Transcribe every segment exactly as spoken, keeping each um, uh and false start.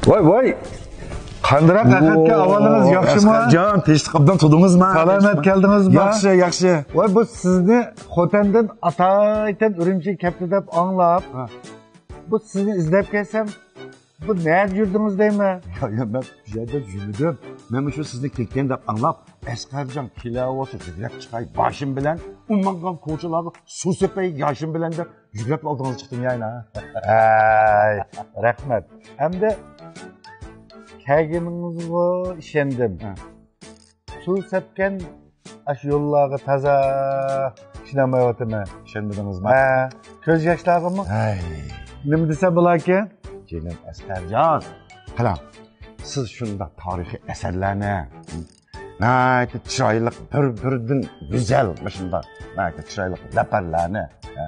ۋاي، ۋاي! قاندىراق ئەخەتكە ئەھۋالىڭىز ياخشىمۇ؟ ئەسقەرجان، تىنچلىق ئابدان تۇردىڭىزمۇ؟ سالامەت كەلدىڭىزمۇ؟ ياخشى، ياخشى. ۋاي، بۇ سىزنى خوتەندىن ئاتايىتەن ئۈرۈمچىگە كەپتۇ دەپ ئاڭلاپ، بۇ سىزنى ئىزدەپ كەلسەم، بۇ نەدە يۈردىڭىز دەيمەن؟ يا، يا، مەن بۇ يەردە يۈردۈم. مەن مۇشۇ سىزنى كەلگەن دەپ ئاڭلاپ، ئەسقەرجان كېلەۋاتسا يۈگرەپ چىقاي باشىم بىلەن، ئۇ ماڭغان كوچىلارغا سۇ سېپەي ياشىم بىلەن دەپ يۈگرەپ ئالدىڭىز چىقتىم يا ئەينە. ئەي، رەھمەت. ئەمدى كەلگىنىڭىزغا ئىشەندىم. ھە. سۇ سەپكەن ئاشۇ يوللارغا تازا ئىشىنەلمەيۋاتىمەن. ئىشەنمىدىڭىزمۇ؟ ھە، كۆز ياشلارغىمۇ؟ ھەي. نېمە دېسە بولاركىن؟ جېنىم ئەسقەرجان، قاراڭ، سىز شۇنداق تارىخىي ئەسەرلەرنى، ناھايىتى چىرايلىق، بىر-بىرىدىن گۈزەل، مۇشۇنداق ناھايىتى چىرايلىق لەپەرلەرنى، ھە،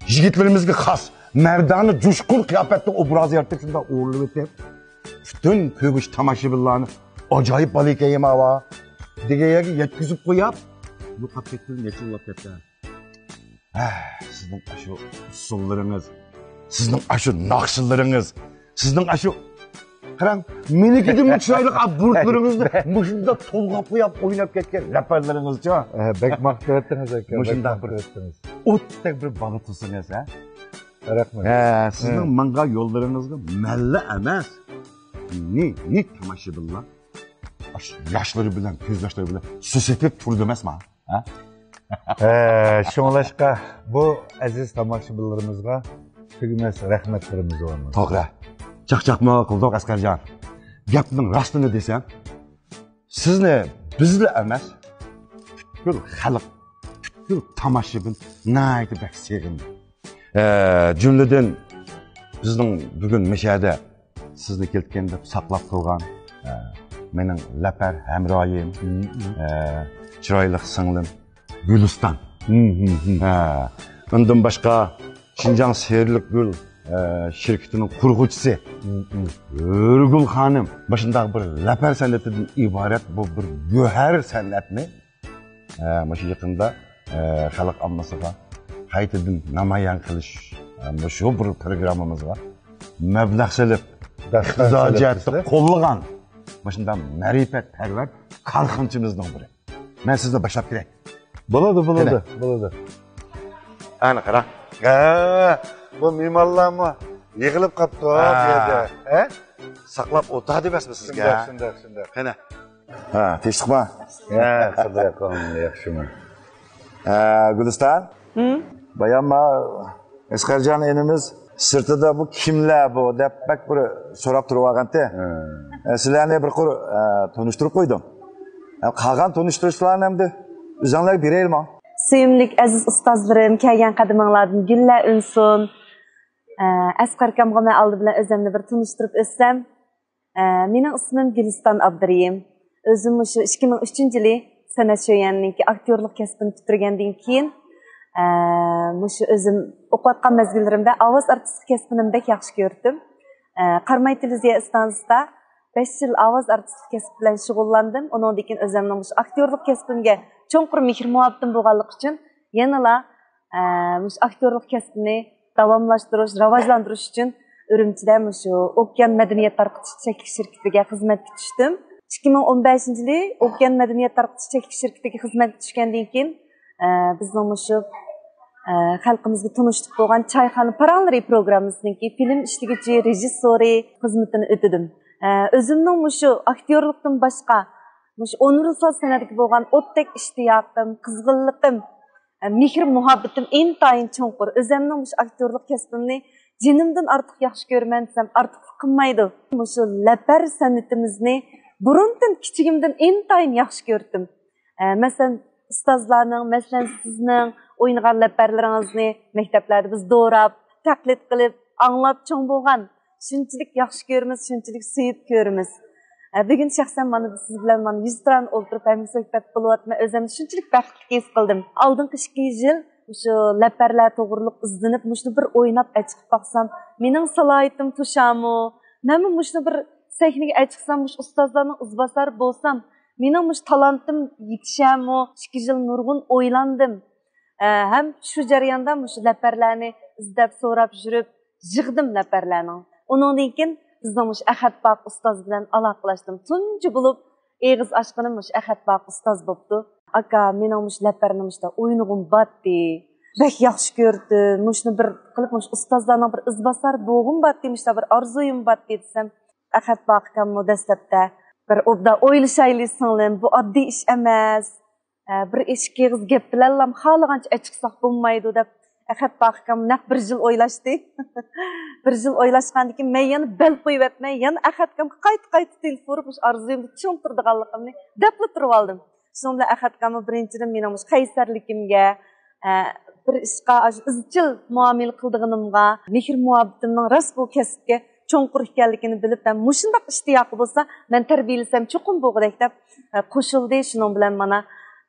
يىگىتلىرىمىزگە خاس مەردانە، جۇشقۇن قىياپەتتە ئوبرازى يارىتىپ، شۇنداق ئورۇنلىۋېتىپ، پۈتۈن كۆرگۈچى تاماشىبىنلارنى ئاجايىپ بالا ئىكەن يا ماۋا دېگەن يەرگە يەتكۈزۈپ قويۇپ، يوقاپ كەتكىلى نەچچە يىل بولۇپ كەتتى. ھە، سىزنىڭ ئاشۇ ئۇسسۇللىرىڭىز، سىزنىڭ ئاشۇ ناخشىلىرىڭىز، سىزنىڭ ئاشۇ، قاراڭ، مېنىڭكىدىنمۇ چىرايلىق ئا بۇرۇتلىرىڭىزنى مۇشۇنداق تولغاپ قويۇپ ئويناپ كەتكەن لەپەرلىرىڭىزچۇ. ھە، بەك ماختىۋەتتىڭىز ئاكا، مۇشۇنداق بەك بىر ماختىۋەتتىڭىز. ئوتتەك بىر بالا تۇرسىڭىز، ھە؟ رەھمەت. ھە، سىزنىڭ ھە. ماڭغان يوللىرىڭىزغا مەنلا ئەمەس، نى، نى تاماشىبىنلار ئاشۇ ياشلىرى بىلەن، كۆز ياشلىرى بىلەن سۇ سېپىپ تۇرىدۇ ئەمەسما؟ ھە؟ ھە، شۇڭلاشقا بۇ ئەزىز تاماشىبىنلىرىمىزغا تۈگىمەس رەھمەتلىرىمىزنى ئورنىتىمىز. توغرا. چاقچاقمۇ قىلدۇق ئەسقەرجان. گەپنىڭ راستىنى دېسەم، سىزنى بىزلا ئەمەس، پۈتكۈل خەلق، پۈتكۈل تاماشىبىن ناھايىتى بەك سېغىندى. ئە، جۈملىدىن بىزنىڭ بۈگۈن مۇشۇ يەردە سىزنى كەلتكەن دەپ ساقلاپ تۇرغان، ئە، مېنىڭ لەپەر ھەمراھىم، ئە، چىرايلىق سىڭلىم گۈلىستان. ھە، ئۇندىن باشقا شىنجاڭ سېرىلىك گۈل، ئە، شىركىتىنىڭ قۇرغۇچىسى ھۆرگۈل خانىم مۇشۇنداق بىر لەپەر سەنئىتىدىن ئىبارەت بۇ بىر گۆھەر سەنئەتنى، ئە، مۇشۇ يېقىندا، ئە، خەلق ئاممىسىغا قايتىدىن نامايان قىلىش، ئە، مۇشۇ بىر پروگراممىمىزغا مەبلەغ سېلىپ، دەستەر ئىقتىسادىي سېلىپ جەھەتتە قوللىغان مۇشۇنداق مەرىپەتپەرۋەر كارخانىچىمىزنىڭ بىرى. مەن سىزنى باشلاپ كىرەي. بولىدۇ، بولىدۇ، قېنى. بولىدۇ. ئەنە قاراڭ. ھە، بۇ مېھمانلارمۇ يىغىلىپ قاپتۇ ھە. بۇ يەردە. ھە؟ ساقلاپ ئولتۇر دېمەسمۇ سىزگە؟ شۇنداق، شۇنداق، شۇنداق. قېنى. ھە، تىنچلىقما؟ ھە، قادىر ئاكام، ياخشىمۇ؟ ھە، گۈلىستان. ھىم؟ بايام ما ئەسقەرجان ئىنىمىز سىرتىدا بۇ كىملەر بۇ دەپ بەك بىر سوراپ تۇرۇۋالغانتى. ھە. ئە، سىلەرنى بىر قۇر، ئە، تونۇشتۇرۇپ قويدۇم. ئە، قالغان تونۇشتۇرۇشلارنى ئەمدى ئۆزۈڭلار بېرەيلىما؟ سۆيۈملۈك ئەزىز ئۇستازلىرىم، كەلگەن قەدىمىڭلاردىن گۈللەر ئۈنسۇن. ئە، ئەسقەر ئاكامغا مەن ئالدى بىلەن ئۆزۈمنى بىر تونۇشتۇرۇپ ئۆتسەم، ئە، مېنىڭ ئىسمىم گۈلىستان ئابدۇرېھىم. ئۆزۈم مۇشۇ ئىككى مىڭ ئۈچىنچى يىلى سەنئەت شۆيۈەنىنىڭكى ئاكتيورلۇق كەسپىنى پۈتتۈرگەندىن كېيىن، ئە، مۇشۇ ئۆزۈم ئوقۇۋاتقان مەزگىللىرىمدە ئاۋاز ئارتىسلىق كەسپىنىمۇ بەك ياخشى كۆرۈتتۈم. ئە، قاراماي تېلېۋىزىيە ئىستانسىسىدا بەش يىل ئاۋاز ئارتىسلىق كەسپى بىلەن شۇغۇللاندىم. ئۇنىڭدىن كېيىن ئۆزۈمنىڭ مۇشۇ ئاكتيورلۇق كەسپىمگە چوڭقۇر مېھىر-مۇھەببىتىم بولغانلىقى ئۈچۈن يەنىلا، ئە، مۇشۇ ئاكتيورلۇق كەسپىنى داۋاملاشتۇرۇش، راۋاجلاندۇرۇش ئۈچۈن ئۈرۈمچىدە مۇشۇ ئوكيان مەدەنىيەت تارقىتىش چەكلىك شىركىتىگە خىزمەتكە چۈشتۈم. ئىككى مىڭ ئون بەشىنچى يىلى ئوكيان مەدەنىيەت تارقىتىش چەكلىك شىركىتىگە خىزمەتكە چۈشكەندىن كېيىن، ئە، بىزنىڭ مۇشۇ، ئە، خەلقىمىزگە تونۇشلۇق بولغان چايخانا پاراڭلىرى پروگراممىسىنىڭكى فىلىم ئىشلىگۈچى رېژىسسورى خىزمىتىنى ئۆتىدىم. ئە، ئۆزۈمنىڭ مۇشۇ ئاكتيورلۇقتىن باشقا، مۇشۇ ئۇنىۋېرسال سەنئەتكە بولغان ئوتتەك ئىشتىياقىم، قىزغىنلىقىم، ئە، مېھىر-مۇھەببىتىم ئىنتايىن چوڭقۇر. ئۆزۈمنىڭ مۇشۇ ئاكتيورلۇق كەسپىمنى جېنىمدىن ئارتۇق ياخشى كۆرىمەن دېسەم، ئارتۇقلۇق قىلمايدۇ. مۇشۇ لەپەر سەنئىتىمىزنى بۇرۇندىن، كىچىكىمدىن ئىنتايىن ياخشى كۆرىتتىم. ئە، مەسىلەن، ئۇستازلارنىڭ، مەسىلەن، سىزنىڭ ئوينىغان لەپەرلىرىڭىزنى مەكتەپلەردە بىز دوراپ، تەقلىد قىلىپ، ئاڭلاپ چوڭ بولغان. شۇنچىلىك ياخشى كۆرىمىز، شۇنچىلىك سۆيۈپ كۆرىمىز. ئە، بۈگۈن شەخسەن مانا سىز بىلەن مانا يۈزتۇرا ئولتۇرۇپ ھەمسۆھبەت بولۇۋاتىمەن. ئۆزۈمنى شۇنچىلىك بەختلىك ھېس قىلدىم. ئالدىنقى ئىككى يىل مۇشۇ لەپەرلەر توغرۇلۇق ئىزدىنىپ، مۇشۇنى بىر ئويناپ ئەچىقىپ باقسام، مېنىڭ سالاھىيىتىم توشامۇ؟ مەنمۇ مۇشۇنى بىر سەھنىگە ئەچىقسام، مۇشۇ ئۇستازلارنىڭ ئىزباسارى بولسام، مېنىڭ مۇشۇ تالانتىم يېتىشەمۇ؟ ئىككى يىل نۇرغۇن ئويلاندىم. ئە، ھەم شۇ جەرياندا مۇشۇ لەپەرلەرنى ئىزدەپ، سوراپ يۈرۈپ، يىغدىم لەپەرلەرنىڭ. ئۇنىڭدىن كېيىن بىزنىڭ مۇشۇ ئەخەت باقى ئۇستاز بىلەن ئالاقىلەشتىم. تۇنجى بولۇپ ئېغىز ئاچقىنىم مۇشۇ ئەخەت باقى ئۇستاز بوپتۇ. «ئاكا، مېنىڭ مۇشۇ لەپەرنى مۇشۇنداق ئوينىغۇم باتتى. بەك ياخشى كۆردۈم. مۇشۇنى بىر قىلىپ، مۇشۇ ئۇستازلارنىڭ بىر ئىزباسار بولغۇم باتتى، مۇشۇنداق بىر ئارزۇيۇم باتتى» دېسەم، ئەخەت باقىكەممۇ دەسلەپتە بىر ئوبدان ئويلىشايلى سىڭلىم، بۇ ئاددىي ئىش ئەمەس. ئە، بىر ئىككى ئېغىز گەپ بىلەنلا خالىغانچە ئەچىقساق بولمايدۇ دەپ، ئەخەت باقىكەم نەق بىر يىل ئويلاشتى. بىر يىل ئويلاشقاندىن كېيىن مەن يەنە بەل قويۇۋەتمەي، يەنە ئەخەتكەمگە قايتا-قايتا تېلېفون ئۇرۇپ، مۇشۇ ئارزۇيۇمنى چىڭ تۇرىدىغانلىقىمنى دەپلا تۇرۇۋالدىم. شۇنىڭ بىلەن ئەخەتكەممۇ بىرىنچىدىن مېنىڭ مۇشۇ قەيسەرلىكىمگە، ئە، بىر ئىشقا ئاشۇ ئىزچىل مۇئامىلە قىلىدىغىنىمغا، مېھىر-مۇھەببىتىمنىڭ راست بۇ كەسىپكە چوڭقۇر ئىكەنلىكىنى بىلىپ، ھەم مۇشۇنداق ئىشتىياقى بولسا، مەن تەربىيەلىسەم چوقۇم بولغۇدەك دەپ، ئە، قوشۇلدى. شۇنىڭ بىلەن مانا،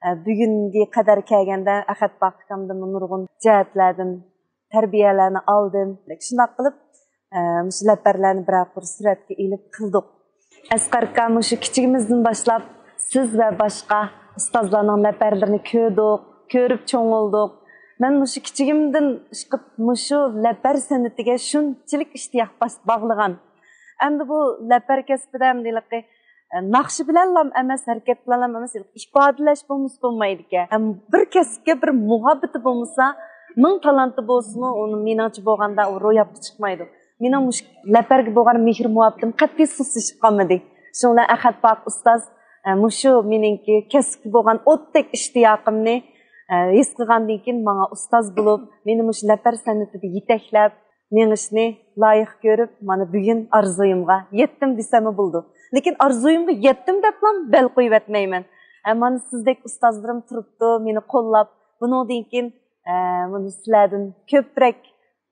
ئە، بۈگۈنگە قەدەر كەلگەندە ئەخەت باقىكەمدىنمۇ نۇرغۇن جەھەتلەردىن تەربىيەلەرنى ئالدىم. شۇنداق قىلىپ، ئە، مۇشۇ لەپەرلەرنى بىرەر قۇر سۈرەتكە ئېلىپ قىلدۇق. ئەسقەر ئاكا، مۇشۇ كىچىكىمىزدىن باشلاپ سىز ۋە باشقا ئۇستازلارنىڭ لەپەرلىرىنى كۆردۇق، كۆرۈپ چوڭ بولدۇق. مەن مۇشۇ كىچىكىمدىن ئىشقىپ مۇشۇ لەپەر سەنئىتىگە شۇنچىلىك ئىشتىياق باس-، باغلىغان. ئەمدى بۇ لەپەر كەسپىدە ئەمدى ھېلىقى، ئە، ناخشا بىلەنلام ئەمەس، ھەرىكەت بىلەنلام ئەمەس، ھېلىقى ئىپادىلەش بولمىسا بولمايدىكەن. ھەم بىر كەسىپكە بىر مۇھەببىتى بولمىسا، مىڭ تالانتى بولسىمۇ، ئۇنى مېنىڭچە بولغاندا ئۇ روياپقا چىقمايدۇ. مېنىڭ مۇشۇ لەپەرگە بولغان مېھىر-مۇھەببىتىم قەتئىي سۇسلىشىپ قالمىدى. شۇنىڭ بىلەن ئەخەت باقى ئۇستاز، ئە، مۇشۇ مېنىڭكى كەسىپكە بولغان ئوتتەك ئىشتىياقىمنى، ئە، ھېس قىلغاندىن كېيىن ماڭا ئۇستاز بولۇپ، مېنى مۇشۇ لەپەر سەنئىتىدە يېتەكلەپ، مېڭىشنى لايىق كۆرۈپ، مانا بۈگۈن ئارزۇيۇمغا يەتتىم دېسەممۇ بولىدۇ. لېكىن ئارزۇيۇمغا يەتتىم دەپلا بەل قويۇۋەتمەيمەن. ئە، مانا سىزدەك ئۇستازلىرىم تۇرۇپتۇ، مېنى قوللاپ، بۇنىڭدىن كېيىن، ئە، مانا سىلەردىن كۆپرەك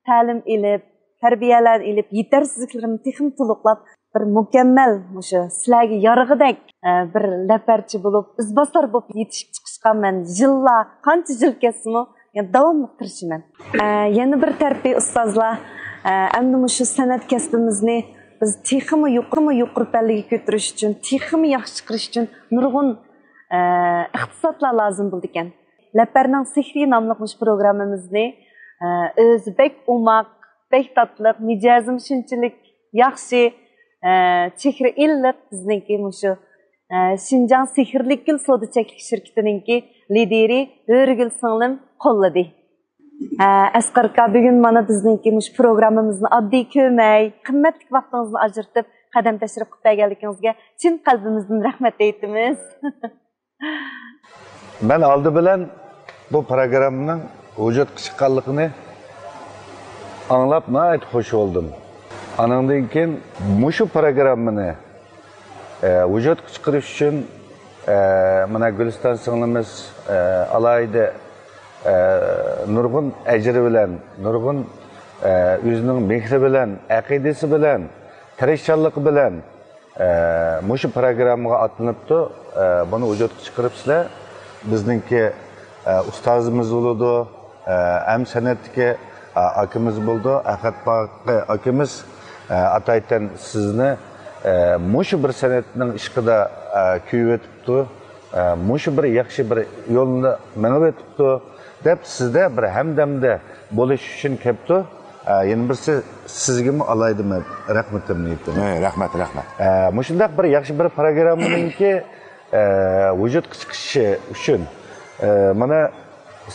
تەلىم ئېلىپ، تەربىيەلەرنى ئېلىپ، يېتەرسىزلىكلىرىمنى تېخىمۇ تولۇقلاپ، بىر مۇكەممەل مۇشۇ سىلەرگە يارىغۇدەك، ئە، بىر لەپەرچى بولۇپ، ئىزباسار بولۇپ يېتىشىپ چىقىشقا مەن يىللار، قانچە يىل كەتسىمۇ، يەنە داۋاملىق تىرىشىمەن. ئە، يەنە بىر تەرىپى ئۇستازلار، ئە، ئەمدى مۇشۇ سەنئەت كەسپىمىزنى بىز تېخىمۇ يۇقىرى، يۇقىرى پەللىگە كۆتۈرۈش ئۈچۈن، تېخىمۇ ياخشى چىقىرىش ئۈچۈن نۇرغۇن، ئە، ئىقتىسادلار لازىم بولىدىكەن. لەپەرنىڭ سېھرى ناملىق مۇشۇ پروگراممىمىزنى، ئە، ئۆزى بەك ئوماق، بەك تاتلىق، مىجەزىمۇ شۇنچىلىك ياخشى، ئە، چېھرى ئىللىق بىزنىڭكى مۇشۇ، ئە، شىنجاڭ سېھىرلىك گۈل سودا چەكلىك شىركىتىنىڭكى لىدىرى ھۆرىگۈل سىڭلىم قوللىدى. ئە، ئەسقەر ئاكا، بۈگۈن مانا بىزنىڭكى مۇشۇ پروگراممىمىزنى ئاددىي كۆرمەي، قىممەتلىك ۋاقتىڭىزنى ئاجرىتىپ، قەدەم تەشرىپ قىلىپ بەرگەنلىكىڭىزگە چىن قەلبىمىزدىن رەھمەت ئېيتىمىز. مەن ئالدى بىلەن بۇ پروگراممىنىڭ ۋۇجۇدقا چىققانلىقىنى ئاڭلاپ ناھايىتى خۇش بولدۇم. ئانىڭدىن كېيىن مۇشۇ پروگراممىنى، ئە، ۋۇجۇدقا چىقىرىش ئۈچۈن، ئە، مانا گۈلىستان سىڭلىمىز، ئە، ئالاھىدە، ئە، نۇرغۇن ئەجرى بىلەن، نۇرغۇن، ئە، ئۆزىنىڭ مېھرى بىلەن، ئەقىدىسى بىلەن، تىرىشچانلىقى بىلەن، ئە، مۇشۇ پروگراممىغا ئاتلىنىپتۇ. ئە، بۇنى ۋۇجۇدقا چىقىرىپسىلەر. بىزنىڭكى، ئە، ئۇستازىمىز بولىدۇ، ئە، ھەم سەنئەتتىكى، ئە، ئاكىمىز بولىدۇ. ئەخەت باقى ئاكىمىز، ئە، ئاتايتەن سىزنى، ئە، مۇشۇ بىر سەنئەتنىڭ ئىشقىدا، ئە، كۆيۈۋېتىپتۇ. ئە، مۇشۇ بىر ياخشى بىر يولنى مېڭىۋېتىپتۇ، دەپ سىزدە بىر ھەمدەمدە بولۇش ئۈچۈن كەپتۇ. ئە، يەنە بىرسى سىزگىمۇ ئالاھىدە مەن رەھمىتىمنى ئېيتىمەن. ئەي، رەھمەت، رەھمەت. ئە، مۇشۇنداق بىر ياخشى بىر پروگراممىنىڭكى، ئە، ۋۇجۇدقا چىقىشى ئۈچۈن، ئە، مانا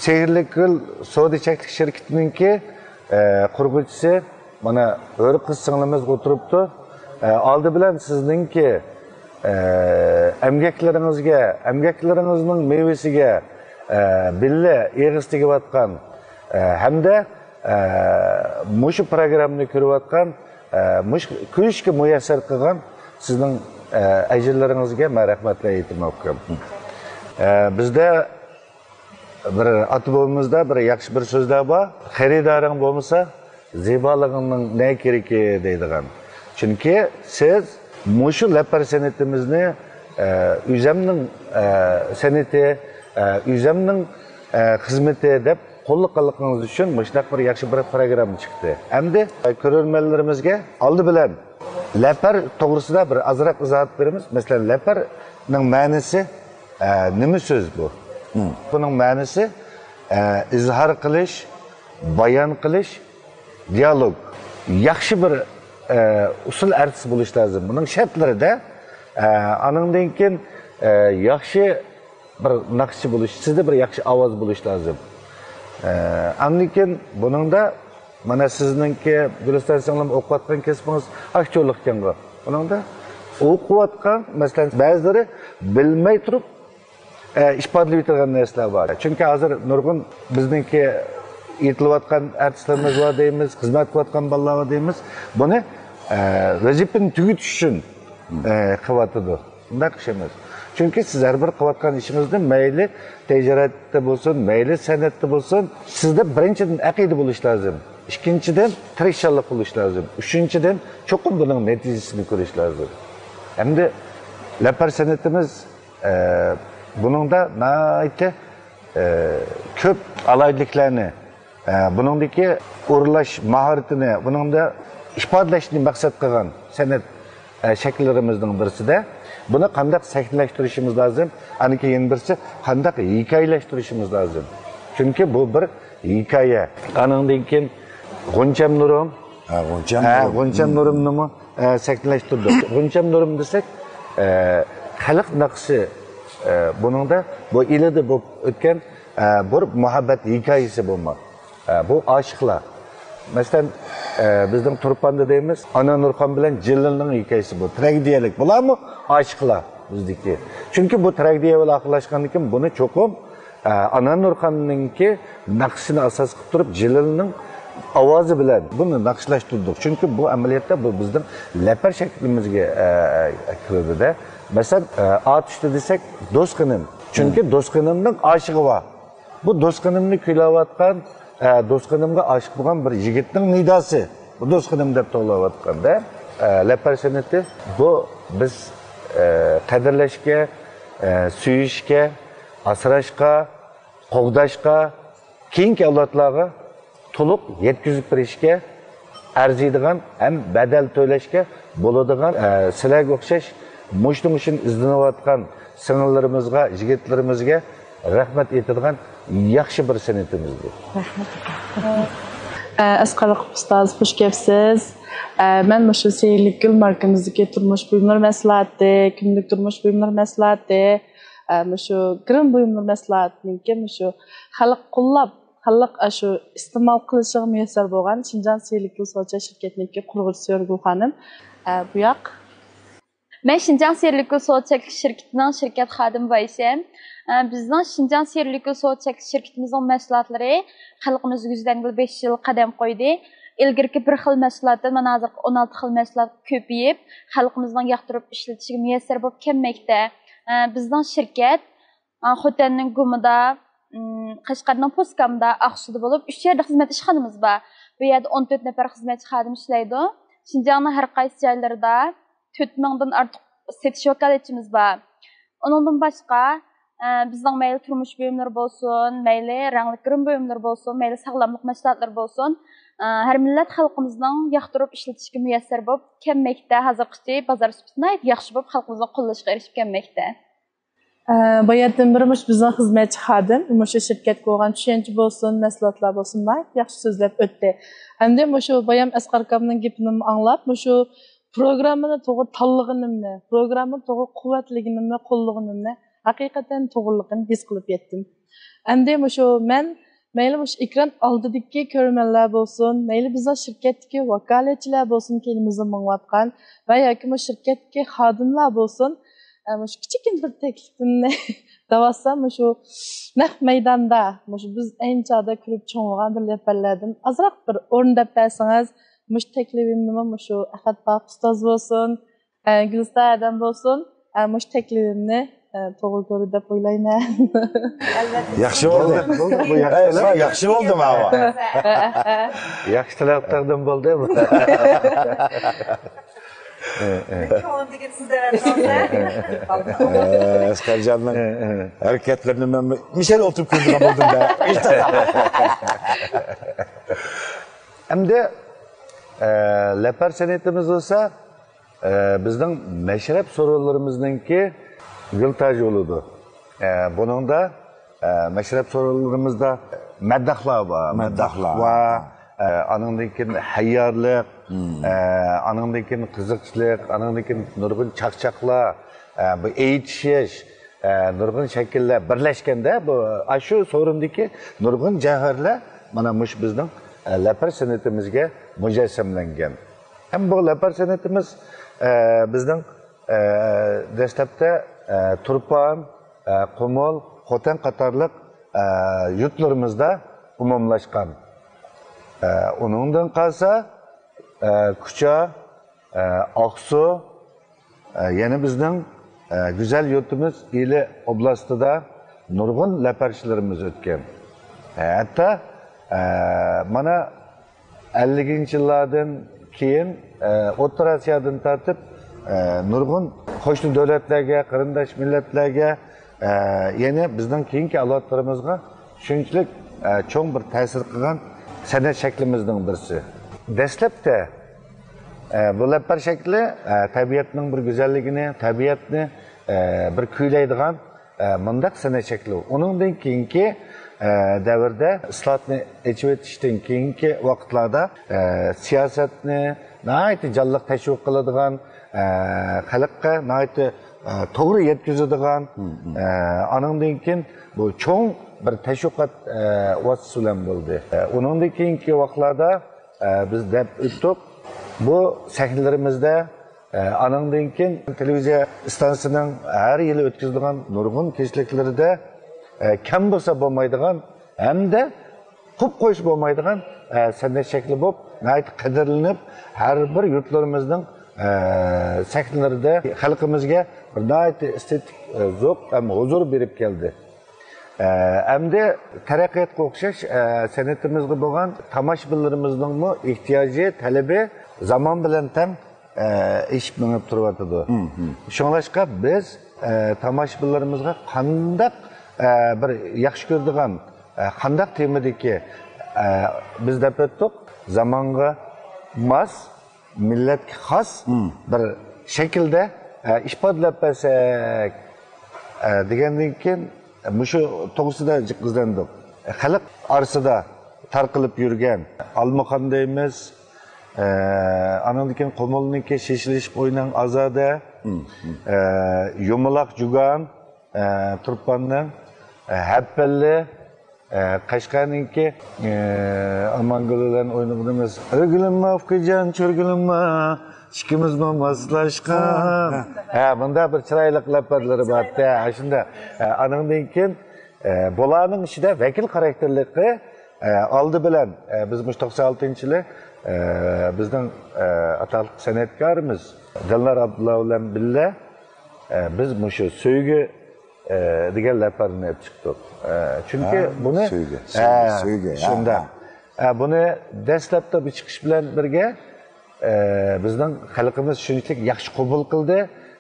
سېھىرلىك گۈل سودا چەكلىك شىركىتىنىڭكى، ئە، قۇرغۇچىسى مانا ھۆر قىز سىڭلىمىز ئولتۇرۇپتۇ. ئە، ئالدى بىلەن سىزنىڭكى، ئە، ئەمگەكلىرىڭىزگە، ئەمگەكلىرىڭىزنىڭ مېۋىسىگە، ئە، بىللە ئېغىز تېگىۋاتقان، ئە، ھەمدە، ئە، مۇشۇ پروگراممىنى كۆرۈۋاتقان، ئە، مۇشۇ كۆرۈشكە مۇيەسسەر قىلغان سىزنىڭ، ئە، ئەجىرلىرىڭىزگە مەن رەھمەتلەر ئېيتىمەن، ئۇكام. ئە، بىزدە بىر ئاتا بوۋىمىزدا بىر ياخشى بىر سۆزلەر بار. «خېرىدارىڭ بولمىسا، زىبالىقىڭنىڭ نە كېرىكى؟» دەيدىغان. چۈنكى سىز مۇشۇ لەپەر سەنئىتىمىزنى، ئە، ئۆزەمنىڭ، ئە، سەنئىتى، ئە، ئۆزەمنىڭ، ئە، خىزمىتى دەپ قوللىغانلىقىڭىز ئۈچۈن مۇشۇنداق بىر ياخشى بىر پروگرامما چىقتى. ئەمدى، ئە، كۆرۈرمەنلىرىمىزگە ئالدى بىلەن لەپەر توغرىسىدا بىر ئازراق ئىزاھات بېرىمىز. مەسىلەن، لەپەرنىڭ مەنىسى، ئە، نېمە سۆز بۇ؟ بۇنىڭ مەنىسى، ئە، ئىزھار قىلىش، بايان قىلىش، دىيالوگ. ياخشى بىر ئە، ئۇسسۇل ئارتىس بولۇش لازىم. بۇنىڭ شەرتلىرىدە، ئە، ئانىڭدىن كېيىن، ئە، ياخشى بىر ناخشىچى بولۇش، سىزدە بىر ياخشى ئاۋاز بولۇش لازىم. ئە، ئاندىن كېيىن بۇنىڭدا مانا سىزنىڭكى، گۈلىستان سىڭلىم، ئوقۇۋاتقان كەسپىڭىز ئاكتيورلۇق ئىكەنغۇ. بۇنىڭدا ئوقۇۋاتقان، مەسىلەن، بەزىلىرى بىلمەي تۇرۇپ، ئە، ئىپادىلەپ ئۆتىدىغان نەرسىلەر بار. چۈنكى ھازىر نۇرغۇن بىزنىڭكى ئېيتىلىۋاتقان ئارتىسلىرىمىز بار دەيمىز، خىزمەت قىلىۋاتقان بالىلار بار دەيمىز. بۇنى، ئە، ۋەزىپىنى تۈگىتىش ئۈچۈن، ئە، قىلىۋاتىدۇ. ئۇنداق ئىش ئەمەس. چۈنكى سىز ھەر بىر قىلىۋاتقان ئىشىڭىزنى، مەيلى تىجارەتتە بولسۇن، مەيلى سەنئەتتە بولسۇن، سىزدە بىرىنچىدىن ئەقىدە بولۇش لازىم. ئىككىنچىدىن تىرىشچانلىق بولۇش لازىم. ئۈچىنچىدىن چوقۇم بۇنىڭ نەتىجىسىنى كۆرۈش لازىم. ئەمدى لەپەر سەنئىتىمىز ئە، بۇنىڭدا ناھايىتى، ئە، كۆپ ئالاھىدىلىكلەرنى، ئە، بۇنىڭدىكى ئورۇنلاش ماھارىتىنى، بۇنىڭدا ئىپادىلەشنى مەقسەت قىلغان سەنئەت، ئە، شەكىللىرىمىزنىڭ بىرسىدە. بۇنى قانداق سەھنىلەشتۈرۈشىمىز لازىم؟ ئاندىن كېيىن يەنە بىرسى، قانداق ھېكايىلەشتۈرۈشىمىز لازىم؟ چۈنكى بۇ بىر ھېكايە. ئانىڭدىن كېيىن غۇنچەم نۇرۇم. ھە، غۇنچەم ھە، نۇرۇم. غۇنچەم نۇرۇمنىمۇ، ئە، سەھنىلەشتۈردۇق. غۇنچەم نۇرۇم دېسەك، ئە، خەلق ناخشىسى، ئە، بۇنىڭدا بۇ ئىلىدا بولۇپ ئۆتكەن، ئە، بىر مۇھەببەت ھېكايىسى بولما. ئە، بۇ ئاشىقلار. مەسىلەن، ئە، بىزنىڭ تۇرپاندا دەيمىز، ئانا نۇرخان بىلەن جېلىلنىڭ ھېكايىسى بۇ. تراگېدىيەلىك. بۇلارمۇ ئاشىقلار بىزدىكى. چۈنكى بۇ تراگېدىيە بىلەن ئاخىرلاشقاندىن كېيىن بۇنى چوقۇم ئە، ئانا نۇرخاننىڭكى ناخشىسىنى ئاساس قىلىپ تۇرۇپ، جېلىلنىڭ ئاۋازى بىلەن بۇنى ناخشىلاشتۇردۇق. چۈنكى بۇ ئەمەلىيەتتە بۇ بىزنىڭ لەپەر شەكلىمىزگە، ئە، كىرىدۇ-دە. مەسىلەن، ئە، ئات ئۈستى دېسەك، دوست خېنىم. چۈنكى دوست خېنىمنىڭ ئاشىقى بار. بۇ دوست خېنىمنى كۈيلەۋاتقان، ئە، دوست خېنىمغا ئاشىق بولغان بىر يىگىتنىڭ نىداسى. بۇ دوست خېنىم دەپ توۋلاۋاتقان-دە. ئە، لەپەر سەنئىتى بۇ بىز، ئە، قەدىرلەشكە، ئە، سۆيۈشكە، ئاسراشقا، قوغداشقا، كېيىنكى ئەۋلادلارغا تولۇق يەتكۈزۈپ بېرىشكە ئەرزىيدىغان ھەم بەدەل تۆلەشكە بولىدىغان، ئە، سىلەرگە ئوخشاش مۇشۇنىڭ ئۈچۈن ئىزدىنىۋاتقان سىڭىللىرىمىزغا، يىگىتلىرىمىزگە رەھمەت ئېيتىدىغان ياخشى بىر سەنئىتىمىز بۇ. ئە، ئەسقەر ئۇستاز، خۇش كەپسىز. ئە، مەن مۇشۇ سېھىرلىك گۈل ماركىمىزدىكى تۇرمۇش بۇيۇملىرى مەھسۇلاتى، كۈندىلىك تۇرمۇش بۇيۇملىرى مەھسۇلاتى، ئە، مۇشۇ گىرىم بۇيۇملىرى مەھسۇلاتىنىڭكى مۇشۇ خەلق قوللاپ، خەلق ئاشۇ ئىستېمال قىلىشىغا مۇيەسسەر بولغان شىنجاڭ سېھىرلىك گۈل سودا شىركەتىنىڭكى قۇرغۇچىسى ھۆرگۈل خانىم. ئە، بۇياق. مەن شىنجاڭ سېھىرلىك گۈل سودا چەكلىك شىركىتىنىڭ شىركەت خادىمى بايشەم. ئە، بىزنىڭ شىنجاڭ سېھىرلىك گۈل سودا چەكلىك شىركىتىمىزنىڭ مەھسۇلاتلىرى خەلقىمىزگە يۈزلەنگىلى بەش يىل قەدەم قويدى. ئىلگىرىكى بىر خىل مەھسۇلاتتىن مانا ھازىرقى ئون ئالتە خىل مەھسۇلات كۆپىيىپ، خەلقىمىزنىڭ ياقتۇرۇپ ئىشلىتىشىگە مۇيەسسەر بولۇپ كەلمەكتە. ئە، بىزنىڭ شىركەت، ئە، خوتەننىڭ گۇمىدا، ئىم، قەشقەرنىڭ پوسكامدا، ئاقسۇدا بولۇپ، ئۈچ يەردە خىزمەت ئىشخانىمىز بار. بۇ يەردە ئون تۆت نەپەر خىزمەتچى خادىم ئىشلەيدۇ. شىنجاڭنىڭ ھەر قايسى جايلىرىدا تۆت مىڭدىن ئارتۇق سېتىش ۋاكالەتچىمىز بار. ئۇنىڭدىن باشقا، ئە، بىزنىڭ مەيلى تۇرمۇش بۇيۇملىرى بولسۇن، مەيلى رەڭلىك گىرىم بۇيۇملىرى بولسۇن، مەيلى ساغلاملىق مەھسۇلاتلىرى بولسۇن، ئە، ھەر مىللەت خەلقىمىزنىڭ ياقتۇرۇپ ئىشلىتىشىگە مۇيەسسەر بولۇپ كەلمەكتە. ھازىرغىچە بازار سۈپىتى ناھايىتى ياخشى بولۇپ، خەلقىمىزنىڭ قوللىشىغا ئېرىشىپ كەلمەكتە. ئە، باياتىن بېرى مۇشۇ بىزنىڭ خىزمەتچى خادىم، مۇشۇ شىركەتكە بولغان چۈشەنچە بولسۇن، مەھسۇلاتلار بولسۇن، ناھايىتى ياخشى سۆزلەپ ئۆتتى. ئەمدى مۇشۇ بايام ئەسقەر ئاكامنىڭ گېپىنىمۇ ئاڭلاپ، مۇشۇ پروگراممىنى توغرا تاللىغىنىمنى، پروگراممىنى توغرا قۇۋۋەتلىگىنىمنى، قوللىغىنىمنى ھەقىقەتەن توغرىلىقىنى ھېس قىلىپ يەتتىم. ئەمدى مۇشۇ مەن مەيلى مۇشۇ ئېكران ئالدىدىكى كۆرۈرمەنلەر بولسۇن، مەيلى بىزنىڭ شىركەتتىكى ۋاكالەتچىلەر بولسۇن، كەينىمىزدىن مېڭىۋاتقان ۋە ياكى مۇشۇ شىركەتتىكى خادىملار بولسۇن، ئە، مۇشۇ كىچىككىنە بىر تەكلىپىمنى دەۋاتسام، مۇشۇ نەق مەيداندا، مۇشۇ بىز ئەينى چاغدا كۆرۈپ چوڭىغان بىر لەپەرلەردىن ئازراق بىر ئورۇن دەپ بەرسىڭىز، مۇشۇ تەكلىپىمنىمۇ مۇشۇ ئەخەت پاقى ئۇستاز بولسۇن، ئە، گۈلىستان ئادەم بولسۇن، ئە، مۇشۇ تەكلىپىمنى، ئە، توغرا كۆردى دەپ ئويلايمەن. ئەلۋەتتە. ياخشى بولدى. بولدى، بۇ ياخشى. ئە، ياخشى بولدى ماۋۇ. ياخشى تەلەپ تەقدىم بولدى بۇ. كۆڭلۈمدىكى سىزدە ئەسقەرجاننىڭ ھەرىكەتلىرىنى مەن مىشەل ئولتۇرۇپ كۆرىدىغان بولدۇم دە. ئەمدى، ئە، لەپەر سەنئىتىمىز بولسا، ئە، بىزنىڭ مەشرەپ سورۇنلىرىمىزنىڭكى گۈل تاجى بولىدۇ. ئە، بۇنىڭدا، ئە، مەشرەپ سورۇنلىرىمىزدا مەدداھلار بار. مەدداھلار. ۋە ئانىڭدىن كېيىن ھەييارلىق، ئانىڭدىن كېيىن قىزىقچىلىق، ئانىڭدىن كېيىن نۇرغۇن چاقچاقلار، بۇ ئېيتىشىش، نۇرغۇن شەكىللەر بىرلەشكەندە، بۇ، ئاشۇ سورۇندىكى نۇرغۇن جەۋھەرلەر مانا مۇشۇ بىزنىڭ لەپەر سەنئىتىمىزگە مۇجەسسەملەنگەن. ھەم بۇ لەپەر سەنئىتىمىز بىزنىڭ دەسلەپتە تۇرپان، قۇمۇل، خوتەن قاتارلىق يۇرتلىرىمىزدا ئومۇملاشقان. ئۇنىڭدىن قالسا، ئە، كۇچا، ئە، ئاقسۇ، ئە، يەنە بىزنىڭ، ئە، گۈزەل يۇرتىمىز ئىلى ئوبلاستىدا نۇرغۇن لەپەرچىلىرىمىز ئۆتكەن. ئە، ھەتتا، ئە، مانا ئەللىكىنچى يىللاردىن كېيىن، ئە، ئوتتۇرا ئاسىيادىن تارتىپ، ئە، نۇرغۇن قوشنا دۆلەتلەرگە، قېرىنداش مىللەتلەرگە، ئە، يەنە بىزنىڭ كېيىنكى ئەۋلادلىرىمىزغا شۇنچىلىك، ئە، چوڭ بىر تەسىر قىلغان سەنئەت شەكلىمىزنىڭ بىرسى. دەسلەپتە، ئە، بۇ لەپەر شەكلى، ئە، تەبىئەتنىڭ بىر گۈزەللىكىنى، تەبىئەتنى، ئە، بىر كۈيلەيدىغان، ئە، مۇنداق سەنئەت شەكلى. ئۇنىڭدىن كېيىنكى، ئە، دەۋردە ئىسلاھاتنى ئېچىۋېتىشتىن كېيىنكى ۋاقىتلاردا، ئە، سىياسەتنى ناھايىتى جانلىق تەشۋىق قىلىدىغان، ئە، خەلققە ناھايىتى، ئە، توغرا يەتكۈزىدىغان، ئە، ئانىڭدىن كېيىن بۇ چوڭ بىر تەشۋىقات، ئە، ۋاسىتىسى بىلەن بولدى. ئە، ئۇنىڭدىن كېيىنكى ۋاقىتلاردا، ئە، بىز دەپ ئۆتتۇق. بۇ سەھنىلىرىمىزدە، ئە، ئانىڭدىن كېيىن تېلېۋىزىيە ئىستانسىسىنىڭ ھەر يىلى ئۆتكۈزىدىغان نۇرغۇن كەچلىكلىرىدە، ئە، كەم بولسا بولمايدىغان ھەمدە قوپ قويۇش بولمايدىغان، ئە، سەنئەت شەكلى بولۇپ، ناھايىتى قەدىرلىنىپ، ھەر بىر يۇرتلىرىمىزنىڭ، ئە، سەھنىلىرىدە خەلقىمىزگە بىر ناھايىتى ئېستېتىك، ئە، زوق ھەم ھۇزۇر بېرىپ كەلدى. ئە، ئەمدى تەرەققىياتقا ئوخشاش، ئە، سەنئىتىمىزغا بولغان تاماشىبىنلىرىمىزنىڭمۇ ئېھتىياجى، تەلىپى زامان بىلەن تەڭ، ئە، ئېشىپ مېڭىپ تۇرۇۋاتىدۇ. شۇڭلاشقا بىز، ئە، تاماشىبىنلىرىمىزغا قانداق، ئە، بىر ياخشى كۆرىدىغان، ئە، قانداق تېمىدىكى، ئە، بىز دەپ ئۆتتۇق، زامانغا ماس، مىللەتكە خاس بىر شەكىلدە، ئە، ئىپادىلەپ بەرسەك، ئە، دېگەندىن كېيىن، مۇشۇ توغرىسىدا جىق ئىزدەندۇق. خەلق ئارىسىدا تارقىلىپ يۈرگەن ئالمىخان دەيمىز، ئە، ئانىڭدىن كېيىن قۇمۇلنىڭكى شېشىلىشىپ ئويناڭ ئازادە، ئە، يۇمىلاق جۇگان، ئە، تۇرپاننىڭ، ئە، ھەپپەللى، ئە، قەشقەرنىڭكى، ئە، ئامانگۈل بىلەن ئوينىغىنىمىز ئۆرگىلىمە ئۇكىجان چۆرگىلىمە، ئىككىمىزمۇ ماسلاشقان. ھە، مۇنداق بىر چىرايلىق لەپەرلىرى بار ئىدى. ھە، شۇنداق. ئە، ئانىڭدىن كېيىن، ئە، بۇلارنىڭ ئىچىدە ۋەكىل خاراكتېرلىقى، ئە، ئالدى بىلەن، ئە، بىز مۇشۇ توقسان ئالتىنچى يىلى، ئە، بىزنىڭ، ئە، ئاتاقلىق سەنئەتكارىمىز دىلنار ئابدۇللا بىلەن بىللە، ئە، بىز مۇشۇ سۆيگۈ ئە، دېگەن لەپەرنى ئېلىپ چىقتۇق. ئە، چۈنكى ھە، بۇنى، سۆيگۈ، ھە، سۆيگۈ، سۆيگۈ، ھە، شۇنداق. ھە. ئە، بۇنى دەسلەپتە بۇ چىقىش بىلەن بىرگە، ئە، بىزنىڭ خەلقىمىز شۇنچىلىك ياخشى قوبۇل قىلدى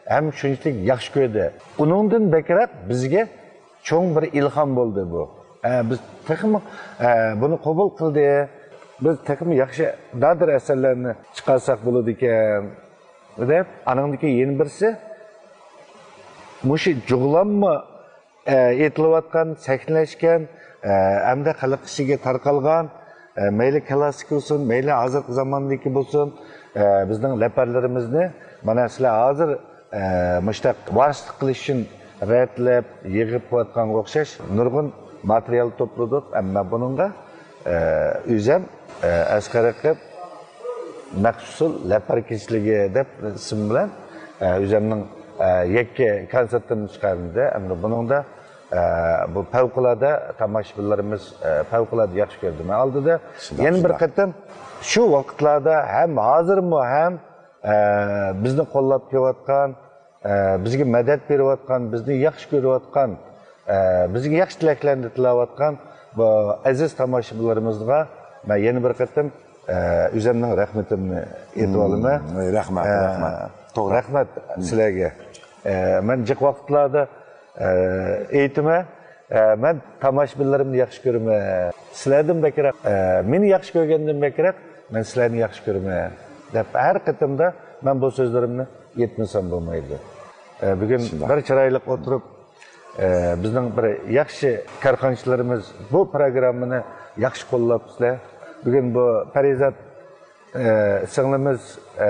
ھەم شۇنچىلىك ياخشى كۆردى. ئۇنىڭدىن بەكرەك بىزگە چوڭ بىر ئىلھام بولدى بۇ. ئە، بىز تېخىمۇ، ئە، بۇنى قوبۇل قىلدى. بىز تېخىمۇ ياخشى نادىر ئەسەرلەرنى چىقارساق بولىدىكەن. دەپ، ئانىڭدىكى يەنە بىرسى، مۇشۇ جۇغلانما، ئە، ئېيتىلىۋاتقان، سەھنىلەشكەن، ئە، ھەمدە خەلق ئىچىگە تارقالغان، ئە، مەيلى كلاسسىك بولسۇن، مەيلى ھازىرقى زاماندىكى بولسۇن، ئە، بىزنىڭ لەپەرلىرىمىزنى، مانا سىلەر ھازىر، ئە، مۇشتاق ۋارىسلىق قىلىش ئۈچۈن رەتلەپ، يىغىپ قويۇۋاتقانغا ئوخشاش نۇرغۇن ماتېرىيال توپلىدۇق، ئەمما بۇنىڭغا ئە، ئۆزەم، ئە، ئەسقەر ئېقىپ، مەخسۇس لەپەر كېچىلىكى دەپ ئىسىم بىلەن، ئە، ئۆزەمنىڭ، ئە، يەككە كونسېرتىمنى چىقاردىم. ئەمدى بۇنىڭدا، ئە، بۇ پەۋقۇلئاددە تاماشىبىنلىرىمىز، ئە، پەۋقۇلئاددە ياخشى كۆردى. مەن ئالدىدا شۇنداق، يەنە بىر شۇنداق. قېتىم شۇ ۋاقىتلاردا ھەم ھازىرمۇ ھەم، ئە، بىزنى قوللاپ كېلىۋاتقان، ئە، بىزگە مەدەت بېرىۋاتقان، بىزنى ياخشى كۆرۈۋاتقان، ئە، بىزگە ياخشى تىلەكلەرنى تىلەۋاتقان بۇ ئەزىز تاماشىبىنلىرىمىزغا مەن يەنە بىر قېتىم، ئە، ئۆزەمنىڭ رەھمىتىمنى ئېيتىۋالىمەن. ھىم، رەھمەت، ئە، رەھمەت. توغرا. رەھمەت ھىم. سىلەرگە. ئە، مەن جىق ۋاقىتلاردا، ئە، ئېيتىمەن، ئە، مەن تاماشىبىنلىرىمنى ياخشى كۆرىمەن. سىلەردىن بەكرەك، ئە، مېنى ياخشى كۆرگەندىن بەكرەك مەن سىلەرنى ياخشى كۆرىمەن، دەپ ھەر قېتىمدا مەن بۇ سۆزلىرىمنى ئېيتمىسام بولمايدۇ. ئە، بۈگۈن شۇنداق. بىر چىرايلىق ئولتۇرۇپ، ئە، بىزنىڭ بىر ياخشى كارخانىچىلىرىمىز بۇ پروگراممىنى ياخشى قوللاپسىلەر. بۈگۈن بۇ پەرىزات، ئە، سىڭلىمىز، ئە،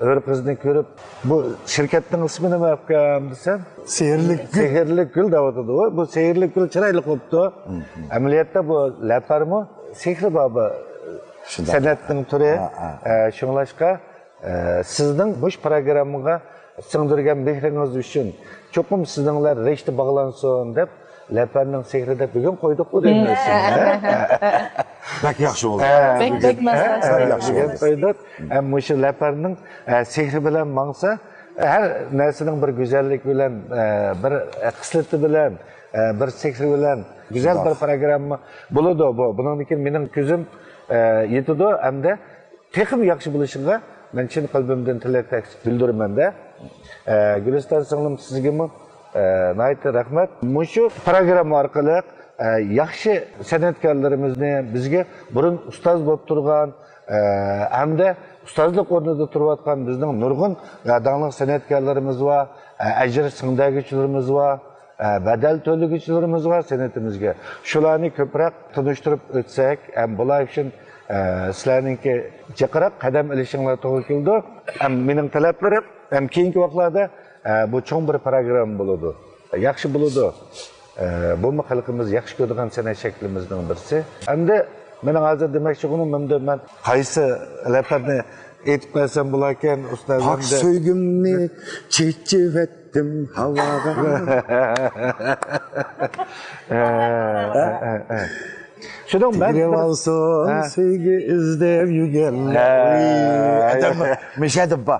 ھۆر قىزنى كۆرۈپ، بۇ شىركەتنىڭ ئىسمى نېمە ئۇكام دېسەم، سېھىرلىك گۈل. سېھىرلىك گۈل دەۋاتىدۇ. بۇ سېھىرلىك گۈل چىرايلىق بوپتۇ. ئەمەلىيەتتە بۇ لەپەرمۇ سېھرى بار بۇ شۇنداق. سەنئەتنىڭ تۈرى. ھە، ھە. ئە، شۇڭلاشقا، ئە، سىزنىڭ مۇشۇ پروگراممىغا سىڭدۈرگەن مېھرىڭىز ئۈچۈن چوقۇم سىزنىڭلار رىشتە باغلانسۇن دەپ، لەپەرنىڭ سېھرى دەپ بۈگۈن قويدۇق بۇ دېمەيسىزمۇ؟ بەك ياخشى بولدى. ھە، بەك، بۈگۈن، بەك ماس ھە، بولدى. بۈگۈن قويدۇق. ھەم مۇشۇ لەپەرنىڭ، ئە، سېھرى بىلەن ماڭسا، ھەر نەرسىنىڭ بىر گۈزەللىك بىلەن، ئە، بىر خىسلىتى بىلەن، ئە، بىر سېھرى بىلەن گۈزەل بىر پروگرامما بولىدۇ بۇ. بۇنىڭدىن كېيىن مېنىڭ كۆزۈم، ئە، يېتىدۇ ھەمدە تېخىمۇ ياخشى بولۇشىغا مەن چىن قەلبىمدىن تىلەكداشلىق بىلدۈرىمەن-دە. ئە، گۈلىستان سىڭلىم، سىزگىمۇ، ئە، ناھايىتى رەھمەت. مۇشۇ پروگرامما ئارقىلىق، ئە، ياخشى سەنئەتكارلىرىمىزنى، بىزگە بۇرۇن ئۇستاز بولۇپ تۇرغان، ئە، ھەمدە ئۇستازلىق ئورنىدا تۇرۇۋاتقان بىزنىڭ نۇرغۇن، ئە، داڭلىق سەنئەتكارلىرىمىز بار، ئە، ئەجىر سىڭدۈرگۈچىلىرىمىز بار. ئە، بەدەل تۆلىگۈچىلىرىمىز بار سەنئىتىمىزگە. شۇلارنى كۆپرەك تونۇشتۇرۇپ ئۆتسەك، ھەم بۇلار ئۈچۈن، ئە، سىلەرنىڭكى جىقراق قەدەم ئېلىشىڭلار توغرا كېلىدۇ. ھەم مېنىڭ تەلەپلىرىم، ھەم كېيىنكى ۋاقىتلاردا، ئە، بۇ چوڭ بىر پروگرامما بولىدۇ. ياخشى بولىدۇ. ئە، بۇمۇ خەلقىمىز ياخشى كۆرىدىغان سەنئەت شەكلىمىزنىڭ بىرسى. ئەمدى مېنىڭ ھازىر دېمەكچى بولغىنىم، ئەمدى مەن قايسى لەپەرنى ئېيتىپ بەرسەم بولاركەن، ئۇستاز؟ پاك سۆيگۈمنى چېچىۋەتتىم ھاۋاغا. شۇنىڭ مەن تېگىرىۋالسۇن سۆيگۈ ئىزدەپ يۈرگەنلەر. مىشەدە بار.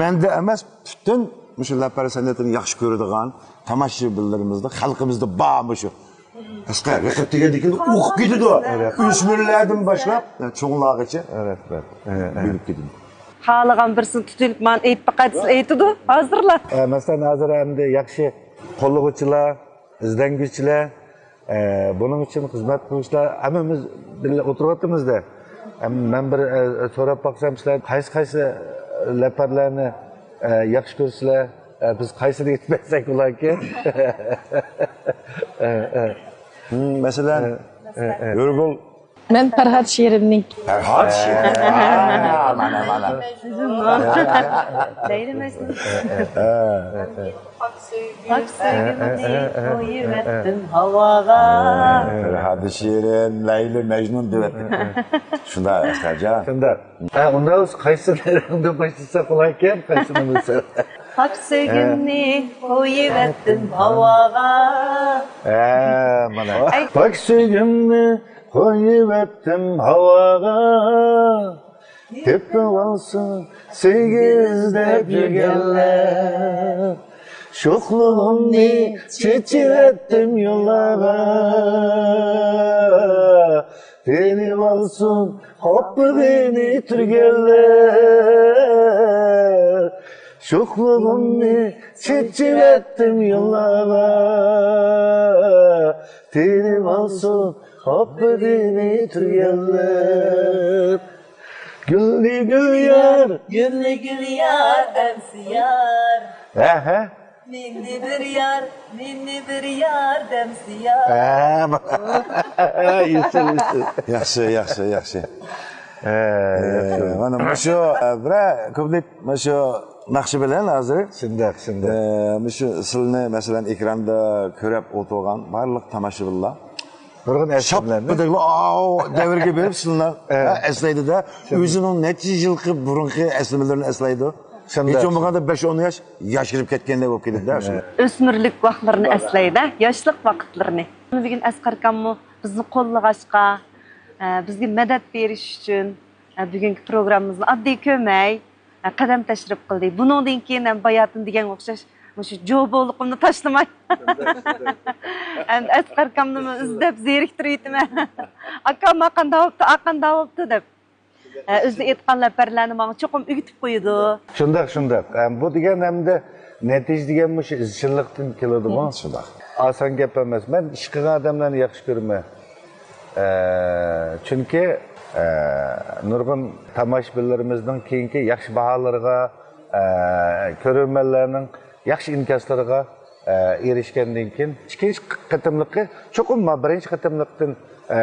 مەندە ئەمەس، پۈتۈن مۇشۇ لەپەر سەنئىتىنى ياخشى كۆرىدىغان تاماشىبىنلىرىمىزدا، خەلقىمىزدە بار مۇشۇ. ئەسقەر، رەقىب دېگەندىن كېيىن ئوقۇپ كېتىدۇ. ئۆسمۈرلەردىن باشلاپ چوڭلارغىچە بىلىپ كېتىدۇ. خالىغان بىرسىنى تۇتۇۋېلىپ، مانا ئېيتىپ باقاي دېسە ئېيتىدۇ، ھازىرلا. ئە، مەسىلەن، ھازىر ئەمدى ياخشى قوللىغۇچىلار، ئىزدەنگۈچىلەر، ئە، بۇنىڭ ئۈچۈن خىزمەت قىلغۇچىلار ھەممىمىز بىللە ئولتۇرۇۋاتىمىز-دە. ئەم، مەن بىر، ئە، سوراپ باقسام، سىلەر قايسى، قايسى لەپەرلەرنى، ئە، ياخشى كۆرىسىلەر؟ ئە، بىز قايسىنى ئېيتىپ بەرسەك بولاركىن؟ ئە، ئە. مەسىلەن، ئە، ئە، ئە. ھۆرگۈل. مەن پەرھات شېرىننىڭ. پەرھات شېرىن. مانا، مانا. لەيلى مەجنۇن. پاك سۆيگۈمنى قويۇۋەتتىم ھاۋاغا. پەرھات شېرىن، لەيلى مەجنۇن دېۋەتتى. شۇنداق، ئەسقەرجان. شۇنداق. ھە، ئۇنداق بولسا قايسى نەرەڭدىن باشلىساق بولاركەن، قايسىنى بىلسەك؟ پاك سۆيگۈمنى قويۇۋەتتىم ھاۋاغا. ھە، مانا. ئەي. پاك سۆيگۈمنى قويۇۋەتتىم ھاۋاغا. تېپىۋالسۇن سۆيگۈ ئىزدەپ يۈرگەنلەر. شوخلۇغۇمنى چېچىۋەتتىم يوللارغا. تېنىۋالسۇن خاپىلىنى تۈرگەنلەر. شوخلۇغۇمنى چېچىۋەتتىم يوللارغا. تېنىۋالسۇن خاپىلىنى تۈرگەنلەر. گۈللۈ گۈل يار. گۈللۈ گۈل يار، ئەمسە يار. ھە، ھە. مېنى بىر يار، مېنى بىر يار دەمسە يار. ھە، ئېسىل، ئېسىل. ياخشى، ياخشى، ياخشى. ھە، ئە، ياخشى. مانا مۇشۇ، ئە، بىرەر كۇپلېت مۇشۇ ناخشا بىلەن ھازىر. شۇنداق، شۇنداق. ئە، مۇشۇ سىلىنى، مەسىلەن، ئېكراندا كۆرۈپ ئولتۇرغان بارلىق تاماشىبىنلار نۇرغۇن ئەسلىمىلەرنى. شاپپىدەكلا، ئاۋۇ دەۋرگە بېرىپ سىلىنى، ھە، ئەسلەيدۇ-دە. شۇنداق. ئۆزىنىڭ نەچچە يىلقى بۇرۇنقى ئەسلىمىلىرىنى ئەسلەيدۇ. شۇنداق. ھېچ بولمىغاندا بەش-ئون ياش ياشىرىپ كەتكەندەك بولۇپ كېتىدۇ-دە شۇ. ئۆسمۈرلۈك ۋاقىتلىرىنى ئەسلەيدۇ، ياشلىق ۋاقىتلىرىنى. بۈگۈن ئەسقەر ئاكاممۇ بىزنى قوللىغاچقا، ئە، بىزگە مەدەت بېرىش ئۈچۈن، ئە، بۈگۈنكى پروگراممىمىزنى ئاددىي كۆرمەي، ئە، قەدەم تەشرىپ قىلدى. بۇنىڭدىن كېيىن ھەم باياتىن دېگەنگە ئوخشاش مۇشۇ جوبولۇقۇمنى تاشلىماي. ئەمدى ئەسقەر ئاكامنىمۇ ئىزدەپ زېرىكتۈرۈۋېتىمەن. ئاكام ئاقانداق بوپتۇ، ئاقانداق بوپتۇ دەپ. ئە، ئۆزى ئېيتقان لەپەرلەرنى ماڭا چوقۇم ئۆگىتىپ قويىدۇ. شۇنداق، شۇنداق. ئە، بۇ دېگەن ئەمدى نەتىجە دېگەن مۇشۇ ئىزچىللىقتىن كېلىدىغۇ. شۇنداق. ئاسان گەپ ئەمەس. مەن ئىش قىلغان ئادەملەرنى ياخشى كۆرىمەن. ئە، چۈنكى، ئە، نۇرغۇن تاماشىبىنلىرىمىزنىڭ كېيىنكى ياخشى باھالىرىغا، ئە، كۆرۈرمەنلەرنىڭ ياخشى ئىنكاسلىرىغا، ئە، ئېرىشكەندىن كېيىن ئىككىنچى قېتىملىقى چوقۇم بىرىنچى قېتىملىقتىن، ئە،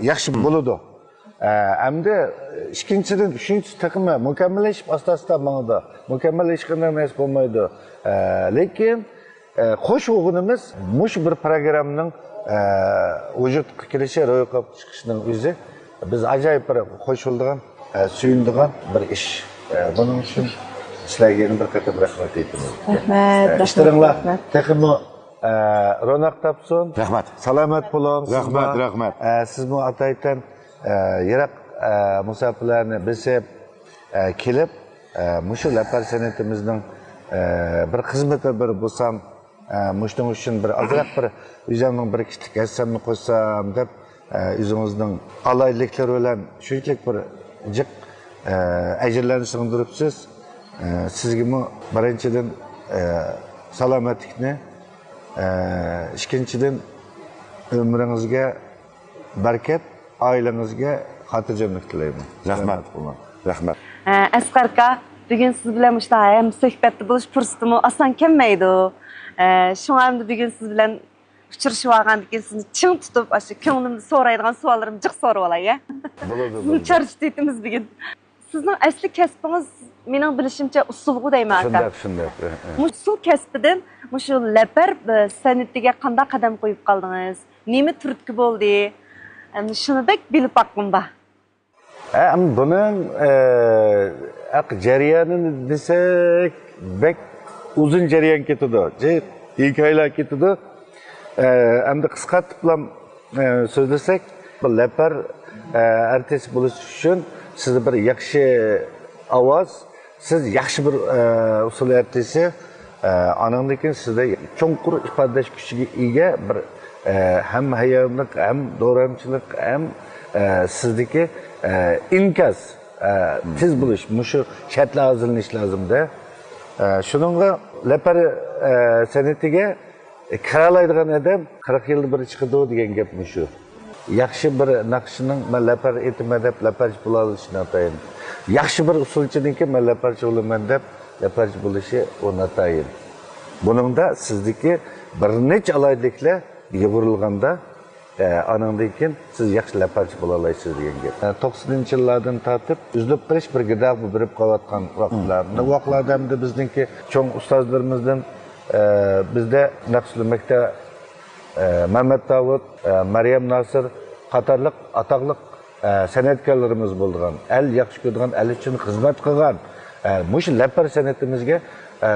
ياخشى بولىدۇ. ئە، ئەمدى ئىككىنچىدىن، ئۈچىنچىسى تېخىمۇ مۇكەممەللىشىپ ئاستا-ئاستا ماڭىدۇ. مۇكەممەللەشكەندە نەرسە بولمايدۇ. ئە، لېكىن، ئە، خوش بولغىنىمىز مۇشۇ بىر پروگراممىنىڭ، ئە، ۋۇجۇدقا كېلىشى، رويخەتكە چىقىشىنىڭ ئۆزى بىز ئاجايىپ بىر خوش بولىدىغان، ئە، سۆيۈنىدىغان بىر ئىش. ئە، بۇنىڭ ئۈچۈن سىلەرگە يەنە بىر قېتىم رەھمەت ئېيتىمىز. رەھمەت، ئە، رەھمەت، ئىشلىرىڭلار رەھمەت. تېخىمۇ، ئە، روناق تاپسۇن. رەھمەت. سالامەت بولۇڭ. رەھمەت، سىزمۇ، رەھمەت. ئە، سىزمۇ ئاتايتەن ئە، يىراق، ئە، مۇساپىلەرنى بېسىپ، ئە، كېلىپ، ئە، مۇشۇ لەپەر سەنئىتىمىزنىڭ، ئە، بىر خىزمىتى بىر بولسام، ئە، مۇشۇنىڭ ئۈچۈن بىر ئازراق بىر ئۆزۈمنىڭ بىر كىچىك ھەسسەمنى قوشسام دەپ، ئە، ئۆزىڭىزنىڭ ئالاھىدىلىكلىرى بىلەن شۇنچىلىك بىر جىق، ئە، ئەجىرلەرنى سىڭدۈرۈپسىز. ئە، سىزگىمۇ بىرىنچىدىن، ئە، سالامەتلىكنى، ئە، ئىككىنچىدىن ئۆمرىڭىزگە بەرىكەت، ئائىلىڭىزگە خاتىرجەملىك تىلەيمەن. رەھمەت. سالامەت بولۇڭ. رەھمەت. ئە، ئەسقەر ئاكا، بۈگۈن سىز بىلەن مۇشۇنداق ھەم سۆھبەتتە بولۇش پۇرسىتىمۇ ئاسان كەلمەيدۇ. ئە، شۇڭا ئەمدى بۈگۈن سىز بىلەن ئۇچرىشىۋالغاندىن كېيىن سىزنى چىڭ تۇتۇپ، ئاشۇ كۆڭلۈمدە سورايدىغان سوئاللىرىمنى جىق سورىۋالاي، ھە؟ بولىدۇ، سىزنى بولىدۇ. چارچىتىۋېتىمىز بۈگۈن. سىزنىڭ ئەسلى كەسپىڭىز، مېنىڭ بىلىشىمچە، ئۇسسۇلغۇ دەيمەن، ئاكا. شۇنداق، شۇنداق. ئە، ئە. مۇشۇ ئۇسسۇل كەسپىدىن مۇشۇ لەپەر، ئە، سەنئىتىگە قانداق قەدەم قويۇپ قالدىڭىز؟ نېمە تۈرتكە بولدى؟ ئەمدى شۇنى بەك بىلىپ باققۇم بار. ھە، ئەمدى بۇنىڭ، ئە، ھەق جەريانىنى دېسەك، بەك ئۇزۇن جەريان كېتىدۇ. جى-، ھېكايىلەر كېتىدۇ. ئە، ئەمدى قىسقارتىپلا، ئە، سۆزلىسەك، بۇ لەپەر، ئە، ئارتىس بولۇش ئۈچۈن سىزدە بىر ياخشى ئاۋاز، سىز ياخشى بىر، ئە، ئۇسسۇل ئارتىسى، ئە، ئانىڭدىن كېيىن سىزدە چوڭقۇر ئىپادىلەش كۈچىگە ئىگە بىر، ئە، ھەم ھايۋانلىق، ھەم دورامچىلىق، ھەم، ئە، سىزدىكى، ئە، ئىنكاس، ئە، تېز بولۇش، مۇشۇ شەرتلەر ھازىرلىنىش لازىمدە. ئە، شۇنىڭغا لەپەر، ئە، سەنئىتىگە كىرالايدىغان ئادەم قىرىق يىلدا بىر چىقىدۇ دېگەن گەپ مۇشۇ. ياخشى بىر ناخشىچىنىڭ مەن لەپەر ئېيتىمەن دەپ لەپەرچى بولالىشى ناتايىن. ياخشى بىر ئۇسسۇلچىنىڭكى مەن لەپەرچى بولىمەن دەپ لەپەرچى بولۇشى ئۇ ناتايىن. بۇنىڭدا سىزدىكى بىر نەچچە ئالاھىدىلىكلەر يۇغۇرۇلغاندا، ئە، ئانىڭدىن كېيىن سىز ياخشى لەپەرچى بولالايسىز دېگەن گەپ. ئە، توقسىنىنچى يىللاردىن تارتىپ ئۈزۈلۈپ قېلىش بىر گىداغ بېرىپ قېلىۋاتقان ۋاقىتلار. بۇ ۋاقىتلاردا ئەمدى بىزنىڭكى چوڭ ئۇستازلىرىمىزدىن، ئە، بىزدە نەقىشلىمەكتە، ئە، مەمەت داۋۇت، ئە، مەريەم ناسىر قاتارلىق ئاتاقلىق، ئە، سەنئەتكارلىرىمىز بولغان، ئەل ياخشى كۆرىدىغان، ئەل ئۈچۈن خىزمەت قىلغان، ئە، مۇشۇ لەپەر سەنئىتىمىزگە، ئە،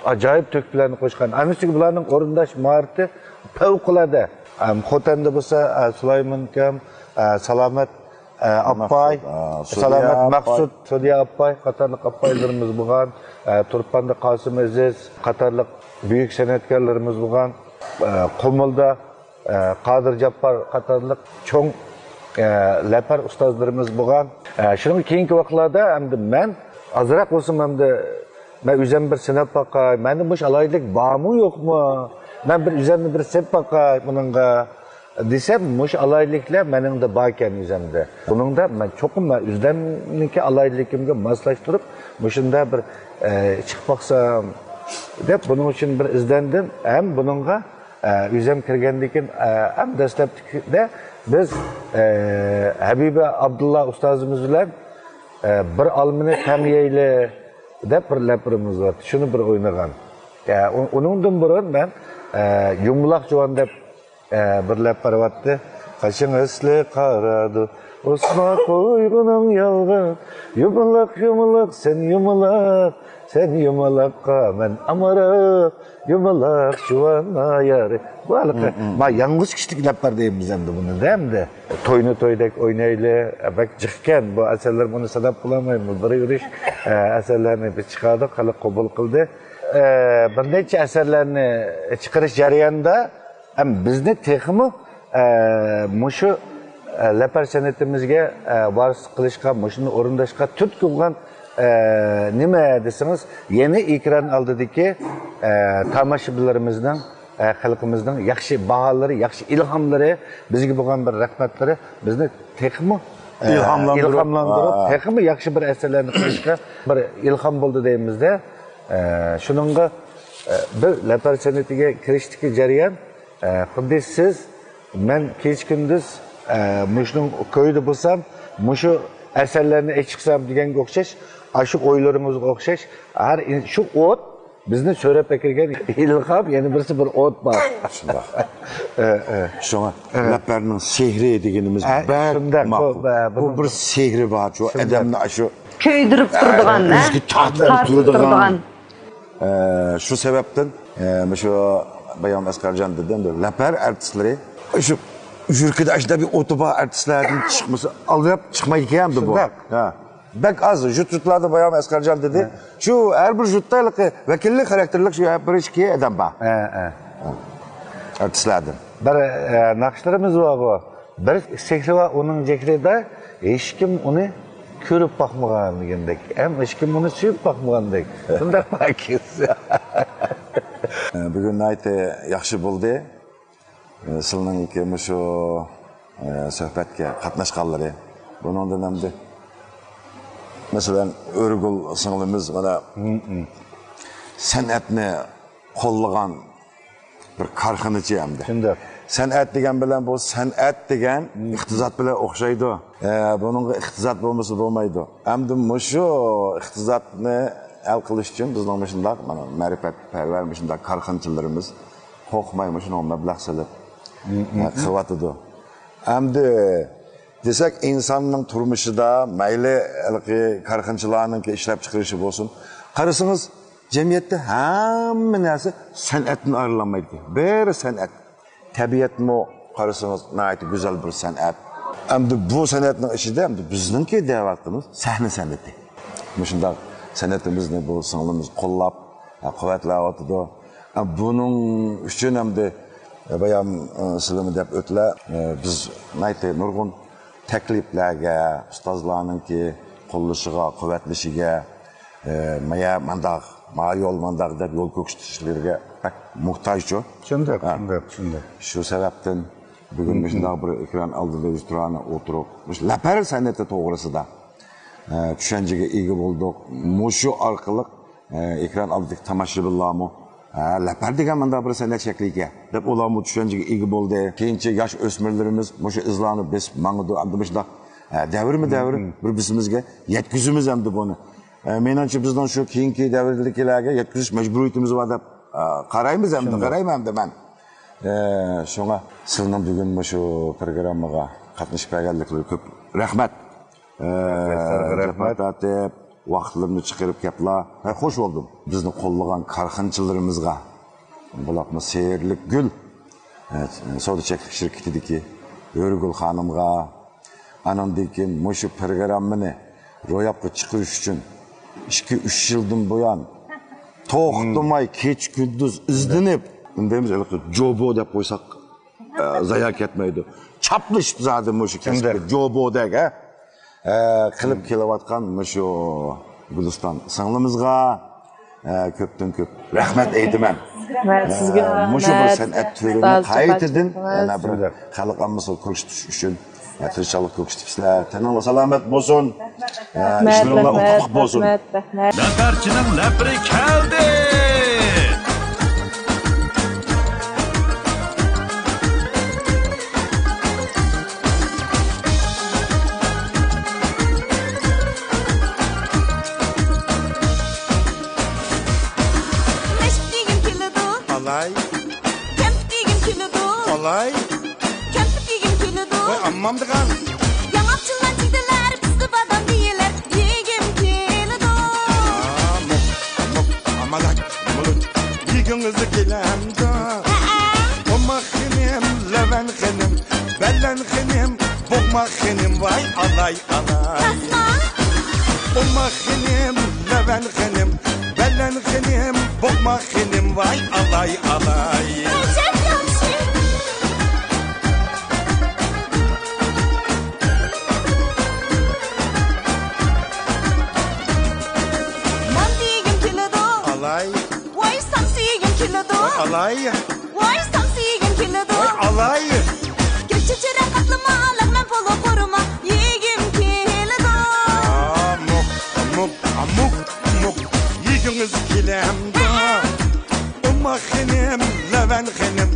ئاجايىپ تۆھپىلەرنى قوشقان. ئەنە شۇ بۇلارنىڭ ئورۇنداش ماھارىتى پەۋقۇلئاددە. ئەم، خوتەندە بولسا، ئە، سۇلايمان ئاكام، ئە، سالامەت، ئە، ئاپپاي، مەخسۇت، ئە، سالامەت سۈدىيە ئاپپاي. مەخسۇت، سۈدىيە ئاپپاي قاتارلىق ئاپپايلىرىمىز بولغان، ئە، تۇرپاندا قاسىم ئەزىز قاتارلىق بۈيۈك سەنئەتكارلىرىمىز بولغان، ئە، قۇمۇلدا، ئە، قادىر جاپپار قاتارلىق چوڭ، ئە، لەپەر ئۇستازلىرىمىز بولغان. ئە، شۇنىڭ كېيىنكى ۋاقىتلاردا ئەمدى مەن ئازراق بولسىمۇ ئەمدى مەن ئۆزۈم بىر سىناپ باقاي، مەندە مۇشۇ ئالاھىدىلىك بارمۇ يوقمۇ؟ مەن بىر ئۆزۈمنى بىر سىناپ باقاي بۇنىڭغا دېسەم، مۇشۇ ئالاھىدىلىكلەر مېنىڭدە باركەن ئۆزۈمدە. بۇنىڭدا مەن چوقۇم مەن ئۆزۈمنىڭكى ئالاھىدىلىكىمگە ماسلاشتۇرۇپ، مۇشۇنداق بىر، ئە، چىقىپ باقسام دەپ بۇنىڭ ئۈچۈن بىر ئىزدەندىم. ھەم بۇنىڭغا، ئە، ئۆزۈم كىرگەندىن كېيىن، ئە، ھەم دەسلەپتىكىدە بىز، ئە، ھەبىبە ئابدۇللا ئۇستازىمىز بىلەن، ئە، بىر ئالمىنى تەڭ يەيلى دەپ بىر لەپىرىمىز بار. شۇنى بىر ئوينىغان. ئە، ئۇ-، ئۇنىڭدىن بۇرۇن مەن، ئە، يۇمىلاق جۇۋان دەپ، ئە، بىر لەپەر بارتى. قېشىڭ ئەسلى قارادۇ، ئوسما قويغىنىڭ يالغان. يۇمىلاق، يۇمىلاق، سەن يۇمىلاق، سەن يۇمىلاققا مەن ئامراق. يۇمىلاق جۇۋان يارى. بۇ ھېلىقى، ما ياڭغۇز كىشىلىك لەپەر دەيمىز ئەمدى بۇنى، دە ئەمدى. توينى تويدەك ئوينايلى. بەك جىقكەن بۇ ئەسەرلەر، بۇنى ساناپ بولالمايمىز. بىر يۈرۈش، ئە، ئەسەرلەرنى بىز چىقاردۇق، خەلق قوبۇل قىلدى. ئە، بىر نەچچە ئەسەرلەرنى چىقىرىش جەريانىدا ھەم بىزنى تېخىمۇ، ئە، مۇشۇ، ئە، لەپەر سەنئىتىمىزگە، ئە، ۋارىسلىق قىلىشقا، مۇشۇنى ئورۇنداشقا تۈرتكە بولغان، ئە، نېمە دېسىڭىز، يەنە ئېكران ئالدىدىكى، ئە، تاماشىبىنلىرىمىزنىڭ، ئە، خەلقىمىزنىڭ ياخشى باھالىرى، ياخشى ئىلھاملىرى، بىزگە بولغان بىر رەھمەتلىرى بىزنى تېخىمۇ، ئە، ئىلھاملاندۇرۇپ، ئىلھاملاندۇرۇپ، ھە، تېخىمۇ ياخشى بىر ئەسەرلەرنى قىلىشقا بىر ئىلھام بولدى دەيمىز-دە. ئە، شۇنىڭغا، ئە، بىر لەپەر سەنئىتىگە كىرىشتىكى جەريان، ئە، خۇددى سىز، مەن كېچە-كۈندۈز ئە، مۇشۇنىڭ كويىدا بولسام، مۇشۇ ئەسەرلەرنى ئېچىقسام دېگەنگە ئوخشاش، ئاشۇ ئويلىرىڭىزغا ئوخشاش، ھەر ئىن-، شۇ ئوت بىزنى سۆرەپ ئەكىرگەن ئىلھام، يەنە بىرسى بىر ئوت بار. شۇنداق. ئە، ئە. شۇڭا ئە. لەپەرنىڭ سېھرى دېگىنىمىز ئە، بەك شۇنداق، ماقۇل. بۇ، بۇ، بۇ بۇ بىر سېھرى بار، شۇ شۇنداق. ئادەمنى ئاشۇ كۆيدۈرۈپ تۇرىدىغان، ئە، ئۆزىگە تارتىپ تارتىپ تۇرىدىغان. تۇرىدىغان. ئە، شۇ سەۋەبتىن، ئە، مۇشۇ بايام ئەسقەرجان دېدى، ئەمدى لەپەر ئارتىسلىرى شۇ يۈرىكىدە ئاشۇنداق بىر ئوتى بار ئارتىسلاردىن چىقمىسا، ئالدىراپ چىقمايدىكەن ئەمدى بۇ. شۇنداق. ھە. بەك ئاز، جۇت-جۇتلاردا بايام ئەسقەرجان دېدى. ھە. شۇ ھەر بىر جۇتتا ھېلىقى ۋەكىللىك خاراكتېرلىك شۇ بىر ئىككى ئادەم بار. ھە، ھە. ئارتىسلاردىن. بىر، ئە، ناخشىلىرىمىز بار بۇ. بىر سېھرى بار ئۇنىڭ جېھرىدا، ھېچكىم ئۇنى كۆرۈپ باقمىغان دېگەندەك، ھەم ھېچكىم ئۇنى سۆيۈپ باقمىغاندەك. شۇنداق پاكىز. بۈگۈن ناھايىتى ياخشى بولدى. سىلىنىڭكى مۇشۇ سۆھبەتكە قاتناشقانلىرى. بۇنىڭدىن ئەمدى، مەسىلەن، ئۆرگۈل سىڭلىمىز مانا سەنئەتنى قوللىغان بىر كارخانىچى ئەمدى. شۇنداق. سەنئەت دېگەن بىلەن بۇ سەنئەت دېگەن ئىقتىساد بىلەن ئوخشايدۇ. ئە، بۇنىڭغا ئىقتىساد بولمىسا بولمايدۇ. ئەمدى مۇشۇ ئىقتىسادنى ھەل قىلىش ئۈچۈن بىزنىڭ مۇشۇنداق، مانا، مەرىپەتپەرۋەر مۇشۇنداق كارخانىچىلىرىمىز قورقماي مۇشۇنىڭغا مەبلەغ سېلىپ، ئە، قىلىۋاتىدۇ. ئەمدى دېسەك، ئىنساننىڭ تۇرمۇشىدا مەيلى ھېلىقى كارخانىچىلارنىڭكى ئىشلەپچىقىرىشى بولسۇن، قارىسىڭىز، جەمئىيەتتە ھەممە نەرسە سەنئەتتىن ئايرىلالمايدىكەن. بىر سەنئەت. تەبىئەتمۇ قارىسىڭىز ناھايىتى گۈزەل بىر سەنئەت. ئەمدى بۇ سەنئەتنىڭ ئىچىدە ئەمدى بىزنىڭكى دەۋاتقىنىمىز سەھنە سەنئىتى. مۇشۇنداق سەنئىتىمىزنى بۇ سىڭلىمىز قوللاپ، قۇۋۋەتلەۋاتىدۇ. بۇنىڭ ئۈچۈن ئەمدى بايام سىلىمۇ دەپ ئۆتلە، بىز ناھايىتى نۇرغۇن تەكلىپلەرگە، ئۇستازلارنىڭكى قوللىشىغا، قۇۋۋەتلىشىگە، ئە، مايا مانداق، ما يول مانداق دەپ يول كۆرسىتىشلىرىگە بەك موھتاجچۇ. شۇنداق، ھە. شۇنداق، شۇنداق. شۇ سەۋەبتىن بۈگۈن مۇشۇنداق بىر ئېكران ئالدىدا يۈز تۇرانە ئولتۇرۇپ، مۇشۇ لەپەر سەنئىتى توغرىسىدا، ئە، چۈشەنچىگە ئىگە بولدۇق. مۇشۇ ئارقىلىق، ئە، ئېكران ئالدىدىكى تاماشىبىنلارمۇ، ھە، لەپەر دېگەن مانداق بىر سەنئەت شەكلى ئىكەن، دەپ ئۇلارمۇ چۈشەنچىگە ئىگە بولدى. كېيىنچە ياش ئۆسمۈرلىرىمىز مۇشۇ ئىزلارنى بېسىپ ماڭىدۇ. ئەمدى مۇشۇنداق، ئە، دەۋرمۇ دەۋر بىر-بىرىمىزگە يەتكۈزىمىز ئەمدى بۇنى. ئە، مېنىڭچە، بىزنىڭ شۇ كېيىنكى دەۋردىكىلەرگە يەتكۈزۈش مەجبۇرىيىتىمىز بار دەپ، ئە، قارايمىز ئەمدى، شۇنداق. قارايمەن ئەمدى مەن. ئە، شۇڭا سىزنىڭ بۈگۈن مۇشۇ پروگراممىغا قاتنىشىپ بەرگەنلىكلىرى كۆپ رەھمەت. ئە، سىزگە رەھمەت. جاپا تارتىپ، ۋاقىتلىرىمنى چىقىرىپ كەپلا. ھە، خوش بولدۇم. بىزنى قوللىغان كارخانىچىلىرىمىزغا، بولۇپمۇ سېھىرلىك گۈل، ئە، سودا چەكلىك شىركىتىدىكى ھۆرىگۈل خانىمغا، ئانىڭدىن كېيىن مۇشۇ پروگراممىنى روياپقا چىقىرىش ئۈچۈن ئىككى، ئۈچ يىلدىن بۇيان توختىماي كېچە-كۈندۈز ئىزدىنىپ، ئۇندايمىز، ھېلىقى جوبو دەپ قويساق، ئە، زايا كەتمەيدۇ. چاپلىشىپ زادى مۇشۇ كەسىپكە جوبو دەك، ھە؟ ئە، قىلىپ كېلىۋاتقان مۇشۇ گۈلىستان سىڭلىمىزغا، ئە، كۆپتىن كۆپ رەھمەت ئېيتىمەن. رەھمەت سىزگە. ئە، مۇشۇ بىر سەنئەت تۈرىنى قايتىدىن يەنە بىر خەلق ئاممىسىغا كۆرسىتىش ئۈچۈن، ئە، تىرىشچانلىق كۆرسىتىپسىلەر. تېنىڭلار سالامەت بولسۇن. ئە، ئىشلىرىڭلار ئۇتۇقلۇق بولسۇن. رەھمەت. لەپەرچىنىڭ لەپىرى كەلدى! مەشىق دېگۈم كېلىدۇ. ئالاي. كەمپۈت دېگۈم كېلىدۇ. ئالاي. كەمپۈت دېگۈم كېلىدۇ. ۋاي، ئاممامدىغان. ياڭاقچىلار، جىگدىلەر، پىستە بادام دېيىلەر، يېگۈم كېلىدۇ. ئامۇق، ئامۇق، ئامالەك، مۇلۇچ، يېگۈڭىز كېلەمدۇ؟ ھەئە. ئوماق خېنىم، لەۋەن خېنىم، بەلەن خېنىم، بوغماق خېنىم، ۋاي، ئالاي، ئالاي. ئوماق خېنىم، لەۋەن خېنىم، بەلەن خېنىم، بوغماق خېنىم، ۋاي، ئالاي، ئالاي. ئەجەب ياخشى. نان دېگۈم كېلىدۇ. ئالاي. ۋاي، سامسا يېگۈم كېلىدۇ. ۋاي، ئالاي. ۋاي، سامسا يېگۈم كېلىدۇ. ۋاي، ئالاي. گۈلچېچىرەك قاتلىما، لەغمەن پولۇ قورۇما يېگۈم كېلىدۇ. ئامۇق، ئامۇق، ئامۇق، ئامۇق يېگۈڭىز كېلەمدۇ؟ ئوماق خېنىم، لەۋەن خېنىم،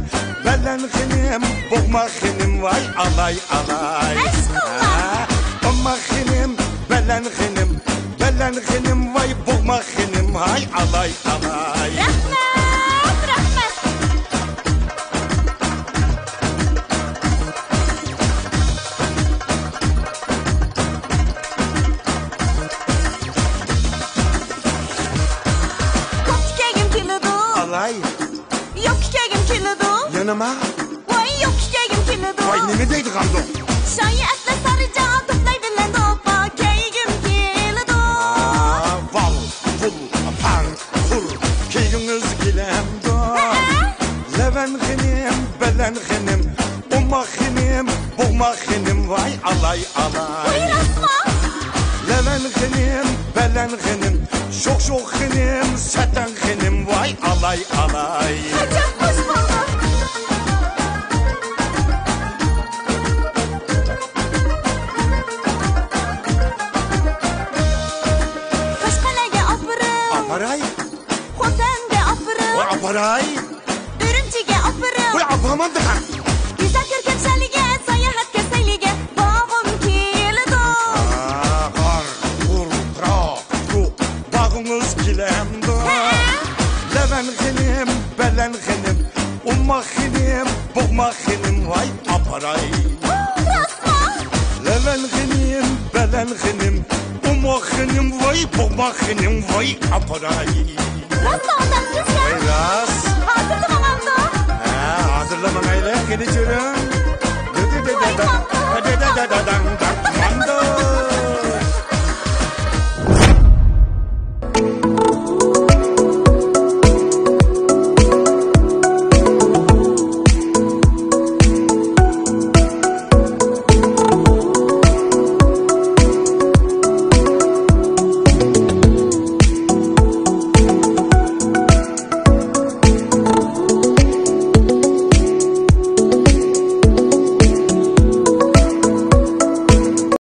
بەل بەلەن خېنىم، بوغما خېنىم، ۋاي ئالاي ئالاي. مەشقىللا. ھە، ئوماق خېنىم، بەلەن خېنىم، بەلەن خېنىم، ۋاي بوغما خېنىم، ھاي ئالاي ئالاي. رەھمەت، رەھمەت. كوپتا كىيگۈم كېلىدۇ. ئالاي. يوپكا كىيگۈم كېلىدۇ. يەنە ما؟ ۋاي، يوپكا كىيگۈم كېلىدۇ. ۋاي، نېمە دەيدىغاندۇ؟ شايى ئەتلەس سارىجا توپلاي بىلەن دوپپا كىيگۈم كېلىدۇ. ۋال، ۋۇل، پاڭ، قۇر كىيگۈڭىز كېلەمدۇ؟ ھەئە. لەۋەن خېنىم، بەلەن خېنىم، ئوماق خېنىم، بوغما خېنىم، ۋاي ئالاي ئالاي. ۋاي، راستما؟ لەۋەن خېنىم، بەلەن خېنىم، شوخ شوخ خېنىم، سەتەڭ خېنىم، ۋاي ئالاي ئالاي. ئەجەب خۇش بولدۇم. قەشقەرلەرگە ئاپىرىن. ئاپىراي. خوتەنگە ئاپىرىن. ۋاي ئاپىراي. ئۈرۈمچىگە ئاپىرىن. ۋاي ئاپىرىمەن تېخى. گۈزەل كۆركەم شەھىرىگە ساياھەتكە سەيلىگە بارغۇم كېلىدۇ. غار، غۇر، ترا، ترۇ، بارغۇڭىز كېلەمدۇ؟ ھەئە. لەۋەن خېنىم، بەلەن خېنىم، ئوماق خېنىم، بوغما خېنىم، ۋاي ئاپىراي. راستما؟ لەۋەن خېنىم، بەلەن خېنىم، ئوماق خېنىم، ۋاي بوغما خېنىم، ۋاي ئاپىراي. راستما ئاتامسىز يا؟ ۋاي